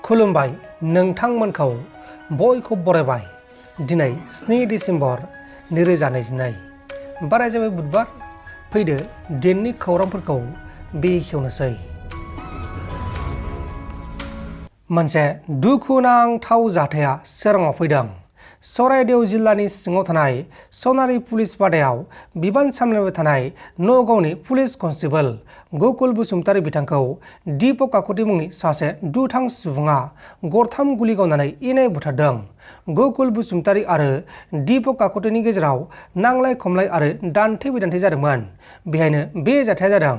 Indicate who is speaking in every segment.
Speaker 1: खुलुमबाय नोंथांमोनखौ बयखौ बरायबाय। दिनै 7 डिसेम्बर 2022 बाराय जाबाय बुधबार। फैदो दिननि खौरांफोरखौ बेखेवनोसै। मोनसे दुखुनांथाव जाथाया सोराङाव फैदों। चराइदेव जिल्लानि सिङाव थानाय सनारि पुलिस बादायाव बिबान सामलायबाय थानाय नगावनि पुलिस कनस्टेबल गकुल बसुमतारी बिथांखौ दीपक काकति मुंनि सासे दुथां सुबुङा गरथाम गुलि गावनानै इनाय बुथारदों। गकुल बसुमतारी आरो दीपक काकतिनि गेजेराव नांलाय खमलाय आरो दान्थे बिदान्थे जादोंमोन। बेहायनो बे जाथाया जादों।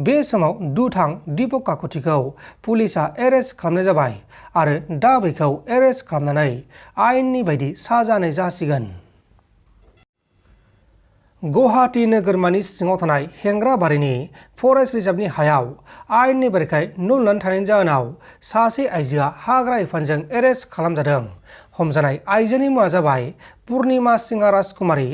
Speaker 1: बे समाव दुथां दीपक काकतिखौ पुलिसा एरेस्ट खालामनाय जाबाय आरो दा बेखौ एरेस्ट खालामनानै आयेननि बायदि साजा होनाय जासिगोन। गुवाहाटी नोगोरमानि सिङाव थानाय हेंग्राबारिनि फरेस्ट रिजार्भनि हायाव आयेननि बेरेखायै न' लुनानै थानायनि जाहोनाव सासे आइजोआ हाग्रा बिफानजों एरेस्ट खालामजादों। हमजानाय आइजोनि मुङा जाबाय पुर्निमा सिंह राजकुमारी,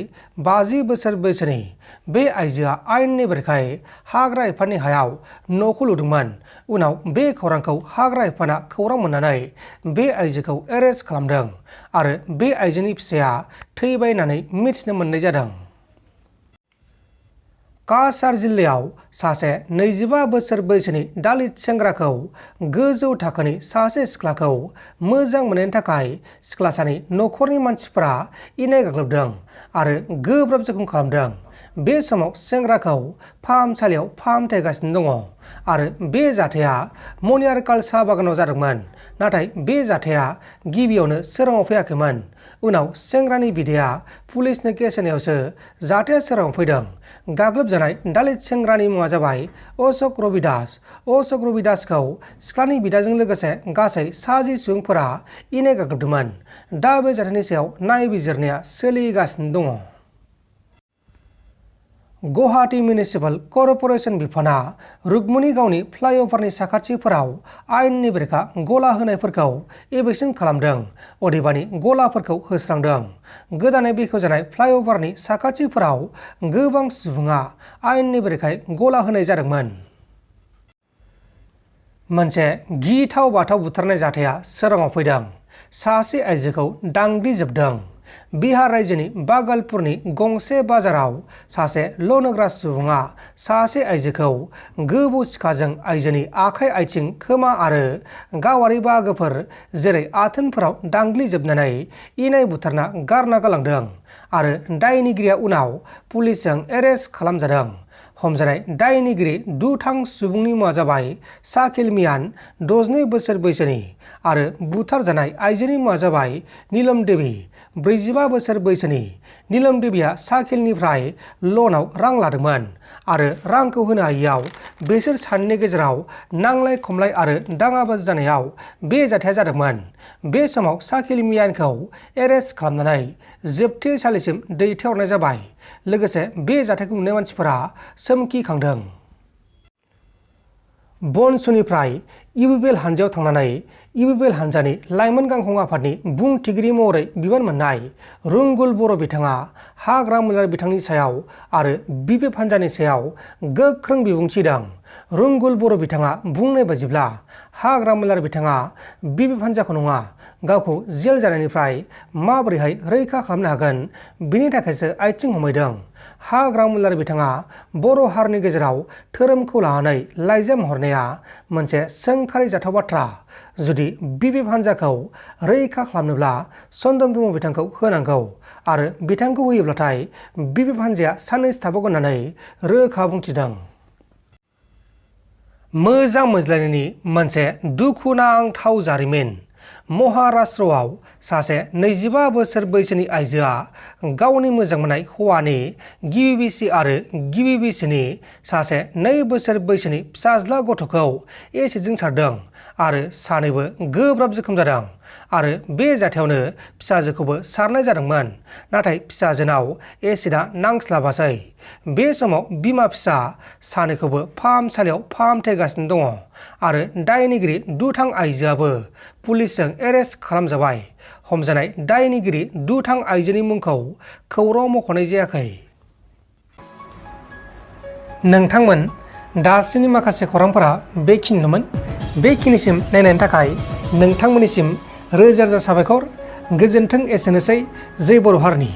Speaker 1: 50 बोसोर बैसोनि। बे आइजोआ आयेननि बेरेखायै हाग्रा बिफाननि हायाव न'खौ लुदोंमोन। उनाव बे खौरांखौ हाग्रा बिफाना खौरां मोननानै बे आइजोखौ एरेस्ट खालामदों आरो बे आइजोनि फिसाया थैबाय होननानै मिथिनो मोननाय जादों। काछार जिल्लायाव सासे 25 बोसोर बैसोनि दालित सेंग्राखौ गोजौ थाखोनि सासे सिख्लाखौ मोजां मोननायनि थाखाय सिख्लासानि न'खरनि मानसिफोरा इनाय गाग्लोबदों आरो गोब्राब जखम खालामदों। बे समाव सेंग्राखौ फाहामसालियाव फाहामथायगासिनो दङ आरो बे जाथाया मनियारकाल साहा बागानाव जादोंमोन। नाथाय बे जाथाया गिबियावनो सोराङाव फैयाखैमोन। उनाव सेंग्रानि बिदाया पुलिसनो केस होनायावसो जाथाया सोराङाव फैदों। गाग्लोबजानाय दालित सेंग्रानि मुङा जाबाय अशक रबिदास। अशक रबिदासखौ सिख्लानि बिदाजों लोगोसे गासै 60 सुबुंफोरा इनाय गाग्लोबदोंमोन। दा बे जाथायनि सायाव नायबिजिरनाया सोलिगासिनो दङ। गुवाहाटी मिउनिसिपाल कर्परेसन बिफाना रुक्मिणी गावनि फ्लाइअभारनि साखाथिफोराव आयेननि बेरेखा गला होनायफोरखौ एभेक्सन खालामदों, अदेबानि गलाफोरखौ होस्रांदों। गोदानै बेखेवजानाय फ्लाइअभारनि साखाथिफोराव गोबां सुबुङा आयेननि बेरेखायै गला होनाय जादोंमोन। मोनसे गिथाव बाथाव बुथारनाय जाथाया सोराङाव फैदों। सासे आइजोखौ दांग्लिजोबदों। बिहार रायजोनि बागलपुरनि गंसे बाजाराव सासे ल'नोग्रा सुबुङा सासे आइजोखौ गोबौ सिखाजों आइजोनि आखाइ, आथिं, खोमा आरो गावारि बाहागोफोर जेरै आथोनफोराव दांग्लिजोबनानै इनाय बुथारना गारना गालांदों आरो दायनिगिरिया उनाव पुलिसजों एरेस्ट खालामजादों। हमजानाय दायनिगिरि दुथां सुबुंनि मुङा जाबाय शाकिल मियान, 62 बोसोर बैसोनि आरो बुथारजानाय आइजोनि मुङा जाबाय नीलम देवी, 45 बोसोर बैसोनि। नीलम देवीया शाकिलनिफ्राय ल'नआव रां लादोंमोन आरो रांखौ होनो हायियाव बिसोर सानैनि गेजेराव नांलाय खमलाय आरो दाङाबाजि जानायाव बे जाथाया जादोंमोन। बे समाव शाकिल मियानखौ एरेस्ट खालामनानै जोबथेसालिसिम दैथायहरनाय जाबाय। लोगोसे बे जाथायखौ नुनाय मानसिफोरा सोमखिखांदों। बनसुनिफ्राय इउपिपिएल हानजायाव थांनानै इउपिपिएल हानजानि लाइमोन गांखं आफादनि बुंथिगिरि महरै बिबान मोननाय रुंगुल बर' बिथाङा हाग्रामुलार बिथांनि सायाव आरो बिपिएफ हानजानि सायाव गोख्रों बिबुंथि होदों। रुंगुल बर' बिथाङा बुंनाय बायदिब्ला हाग्रामुलार बिथाङा बिपिएफ हानजाखौ नङा, गावखौ जेल जानायनिफ्राय माबोरैहाय रैखा खालामनो हागोन बिनि थाखायसो आथिं हमहैदों। हाग्रामुलार बिथाङा बर' हारिनि गेजेराव धोरोमखौ लानानै लाइजाम हरनाया मोनसे सोंखारिजाथाव बाथ्रा। जुदि बिपिएफ हानजाखौ रैखा खालामनोब्ला चन्दन ब्रह्म बिथांखौ होनांगौ आरो बिथांखौ होयोब्लाथाय बिपिएफ हानजाया साननैसो थाबावगोन होननानै रोखा बुंथिदों। मोजां मोनज्लायनायनि मोनसे दुखुनांथाव जारिमिन। महाराष्ट्रआव सासे 25 बोसोर बैसोनि आइजोआ गावनि मोजां मोननाय हौवानि गिबि बिसि आरो गिबि बिसिनि सासे 2 बोसोर बैसोनि फिसाज्ला गथ'खौ एसिडजों सारदों आरो सानैबो गोब्राब जखम जादों आरो बे जाथायावनो फिसाजोखौबो सारनाय जादोंमोन। नाथाय फिसाजोनाव एसिडआ नांस्लाबासै। बे समाव बिमा फिसा सानैखौबो फाहामसालियाव फाहामथायगासिनो दङ आरो दायनिगिरि दुथां आइजोआबो पुलिसजों एरेस्ट खालामजाबाय। हमजानाय दायनिगिरि दुथां आइजोनि मुंखौ खौराङाव मख'नाय जायाखै। नोंथांमोन दासिमनि माखासे खौरांफोरा बेखिनिनोमोन। बेखिनिसिम नायनायनि थाखाय नोंथांमोननिसिम रोजा रोजा साबायखर। गोजोन्थों। एसेनोसै। जै बर' हारिनि।